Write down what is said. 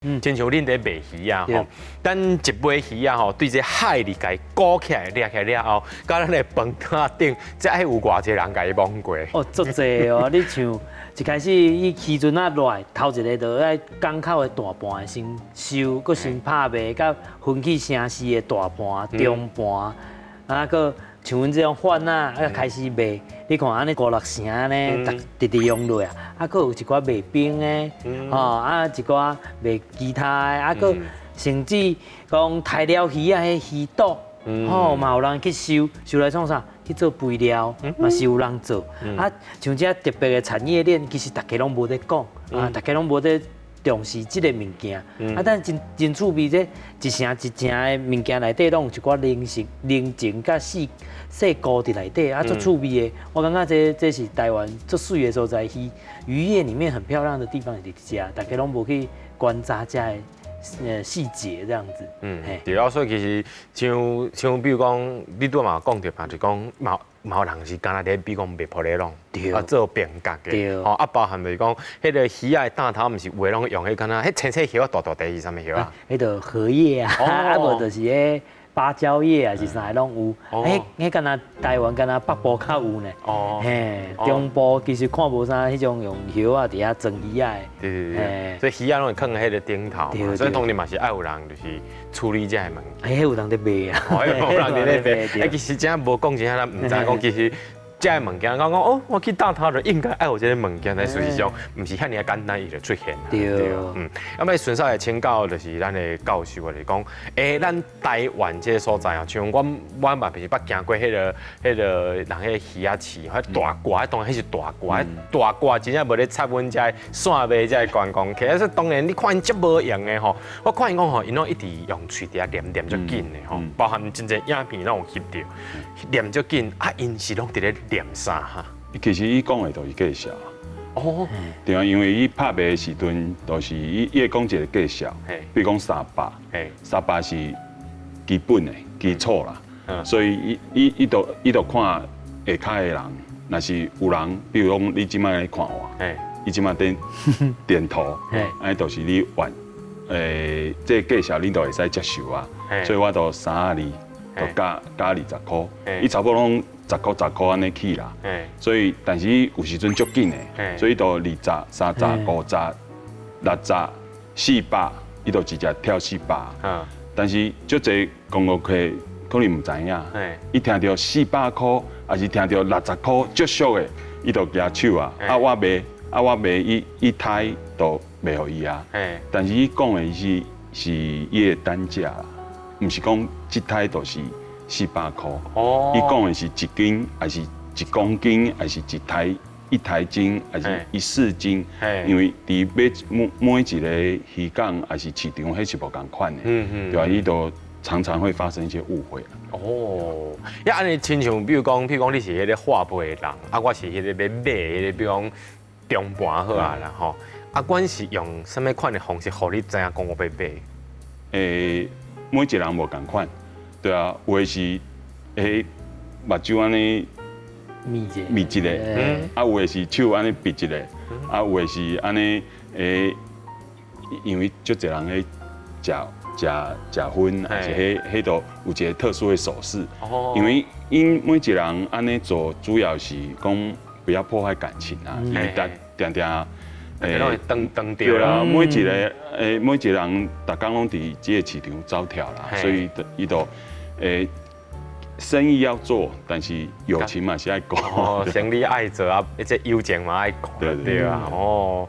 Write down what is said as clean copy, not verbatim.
親像恁佇賣魚仔吼，咱一尾魚仔吼，對這海裡共伊鼓起來掠起來了後，到咱的飯桌頂，這愛有偌濟人共伊摸過？哦，足濟哦！你像一開始伊魚船仔落來，頭一个就愛港口的大盤先收，閣先拍賣，佮分去城市的大盤、中盤，啊，閣像阮這種販仔，啊開始賣。你看按呢五六成按呢，逐直直用落啊，啊，閣有一寡賣冰的，吼，啊，一寡賣其他的，啊，閣甚至講刣了魚仔，彼魚肚，吼，嘛有人去收，收來創啥？去做肥料，嘛是有人做。啊，像這特別的產業鏈，其實大家攏無咧講，啊，大家攏無咧重視這个物件。啊，但真真趣味，這一城一城的物件內底，攏有一寡零食、零情佮細細故佇內底，啊，足趣味的。我感覺這是台灣足媠的所在，魚漁業裡面很漂亮的地方佇遮，大家攏無去觀察這个細節這樣子。對啊，所以其實像比如講，你拄嘛講著嘛，就講嘛嘛有人是干焦佇比如講賣玻璃籠，啊做平角的，吼啊包含就是講，彼个魚仔的擔頭，毋是有的攏用彼敢若彼青青葉仔大大塊是啥物葉仔？彼著荷葉啊，啊無就是彼芭蕉葉啊，是啥攏有。彼彼敢若台灣敢若北部較有呢。嘿，中部其實看無啥彼種用葉仔佇遐裝魚仔的。對對對，所以魚仔攏會囥佇彼个頂頭，所以當然嘛是愛有人就是處理這个物件。彼有人佇賣啊。哦，有人佇咧賣。欸，其實真無講真正咱毋知講，其實這个物件，講講哦，我去擔頭就應該愛有這个物件，但事實上毋是遐爾簡單，伊就出現。對。啊，欲順手來請教，就是咱的教授就是講，欸，咱台灣這个所在啊，像阮阮嘛，就是捌行過彼个人彼个魚仔市，彼大褂，當然彼是大褂，大褂真正無咧插阮遮線尾遮觀光客，啊，所以當然你看𪜶足無閒的吼，我看𪜶講吼，𪜶攏一直用喙佇遐念念足緊的吼，包含真濟影片攏有翕著，念足緊，啊，𪜶是攏佇咧念啥哈？其實伊講的都是介紹。哦，對啊，因為伊拍賣的時陣，都是伊會講一個介紹，比如講三百，三百是基本的基礎啦，所以伊伊伊伊就看下跤的人，若是有人，比如講你這擺來看我，伊這擺點點頭，按呢就是你願，這個介紹你都會使接受啊，所以我就32，就加加20箍，伊差不多攏10箍10箍按呢起啦，所以但是有時陣足緊的，所以就20、30、50、60、四百，伊就直接跳四百。但是足濟觀光客可能毋知影，伊聽著400箍，抑是聽著60箍足俗的，伊就舉手啊，啊我賣，啊我賣伊一刣就賣予伊啊。但是伊講的是是伊的單價啦，毋是講這刣就是400箍。伊講的是一斤，抑是1公斤，抑是一刣一刣斤，抑是一市斤。因為佇買每每一个漁港抑是市場，彼是無仝款的。對啊，伊都常常會發生一些誤會。哦，呀，按呢親像，比如講，你是彼个化賣的人，啊，我是彼个欲買彼个，比如講中盤好啊啦吼。啊，阮是用啥物款的方式，予你知影講我欲買？每一個人無仝款，對啊，有的是目睭按呢瞇一瞇一个，啊，有的是手按呢比一个，啊，有的是按呢，因為足濟人咧食食食薰，抑是彼彼度有一个特殊的手勢。因為𪜶每一個人按呢做，主要是講不要破壞感情啊，因為逐定定攏會當當對啦，每一個人逐工攏佇這個市場走跳啦，所以伊就生意要做，但是友情嘛是愛顧。哦，生意愛做啊，這友情嘛愛顧，對對啊，哦。